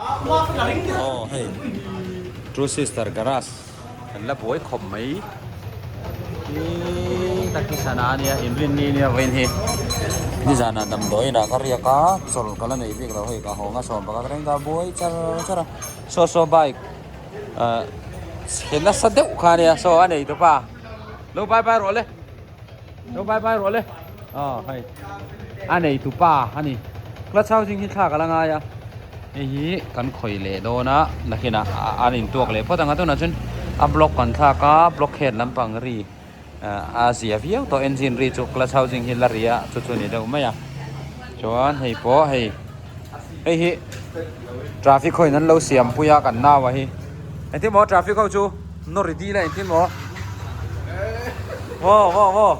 Aw hei True Sister Garage kan la buai khawp mai hi tak hi sana ania inrinni nia vawiin hi nizanah damdawiin ah ka riak a chawlh ka la nei bik lo hei ka haw nga sawm pakhat reng ta buai char char a saw saw bike ah chhe nasa deuh kha ania saw a nei tawp a lo bye bye rawh le. Lo bye bye rawh le. Aw hei. A nei tu pa a ni. Clutch housing hi thlak a la ngai a. Hei hi kan khawih leh dawn a nakinah an intuak leh phawt ang a tunah chuan a block kan thlak a block head lampang ri a zia viau tawh engine ri chu clutch housing hi la ri a chu chu a ni deuh mai a. Chuan hei pawh hei hei hi traffic ho in an lo siam pui a kan nau a hi. Engtin maw traffic ho chu? Nawr i dil a engtin maw? Maw maw maw.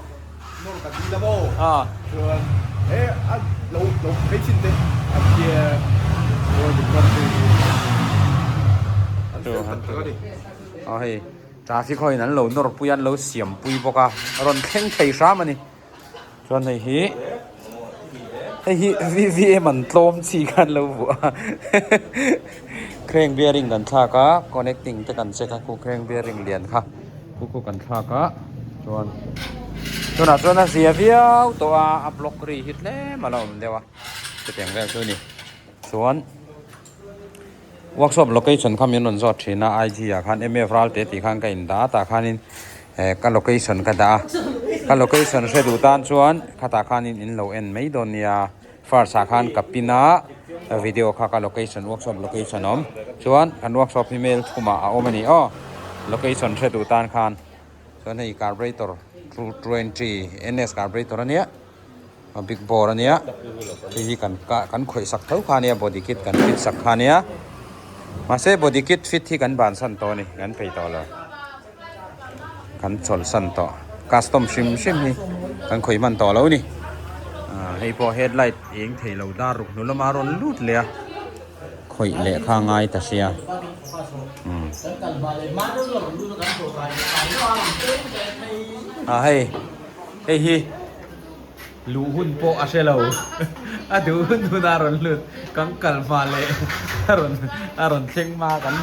Nawr ka dil a maw? A. Chuan he a lo lo phei chin te a tia mawi dik ram te an fel tak tak a ni. A hei traffic ho in an lo nawr pui a an lo siam pui bawk a rawn thleng thei hram a ni. Chuan hei hi hei hi VVM an tlawm chi khan lo vuah a crank bearing kan thlak a connecting te kan check a khu crank bearing lian kha khu khu kan thlak a chuan tunah chuan a zia viau tawh a a block ri hi tlem a la awm deuh a chutiang vel chu a ni chuan workshop location kha min rawn zawt thin a IG ah khan MF Ralte tih khan ka in dah a tah khanin eh ka location ka dah a ka location hre duh tan chuan khatah khanin in lo en mai dawn nia first ah khan ka pin a video kha ka location workshop location a awm chuan kan workshop hi mail thumah a awm a ni aw location hre duh tan khan chuan hei carburetor two twenty N_S carburetor a nia. A big bore ania hei hi kan kah kan khawih sak tho kha ania body kit kan fit sak kha ania mahse body kit fit hi kan ban san tawh a ni kan peih tawh lo kan chawlh san tawh custom hrim hrim hi kan khawih hman tawh lo a ni ah hei pawh headlight eng thei lo dar ruk hnu lama rawn lut leh a khawih leh kha a ngai ta sia umm ah hei hei hi. Luh hun pawh a hre lo. A duh hun hun a rawn lut. Kan kal hma leh a rawn a rawn thleng hma kan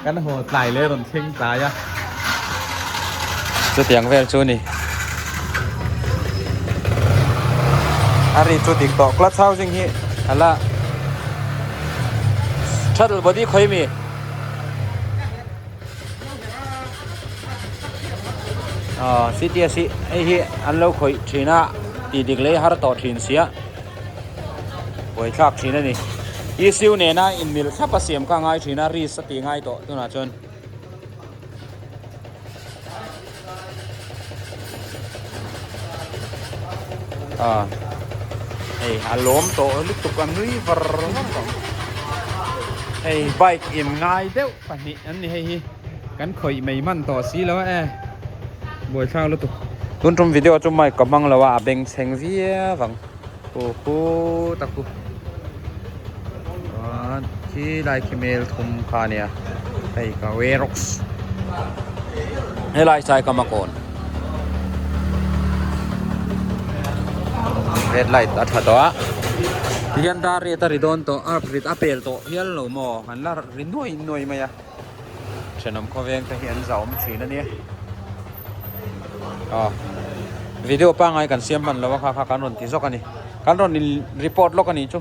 kan haw tlai leh a rawn thleng tlai a. Chutiang vel chu a ni. A ri chu dik tawh. Clutch housing hi a la shuttle body khawi mi? Aw cts hi hei hi an lo khawih thin a tih dik leh har tawh thin sia buaithlak thin a ni issue nena inmil thlap a siam kha a ngai thin a risk a tih ngai tawh tunah chuan. Aw hei a lawm tawh lutuk a nui var var ang hei bike in ngai deuh pahnih an ni hei hi kan khawih mai hman tawh si lo a e buaithlak lutuk tun tum video chu mic ka hmang lo a a beng chheng viau ang hu hu tak hu chuan khi lai khi mel thum kha a nia hei ka werox helai sai ka makawn red light a tha tawh a tihian dar riat a ri dawn tawh a rit a pel tawh hial lo maw an la ri nuai nuai mai a thenawm khawveng te hi an zah awm thin a nia aw video pangngai kan siam hman lo a kha kha kan rawn ti zawk a ni kan rawn in report lawk a nih chu.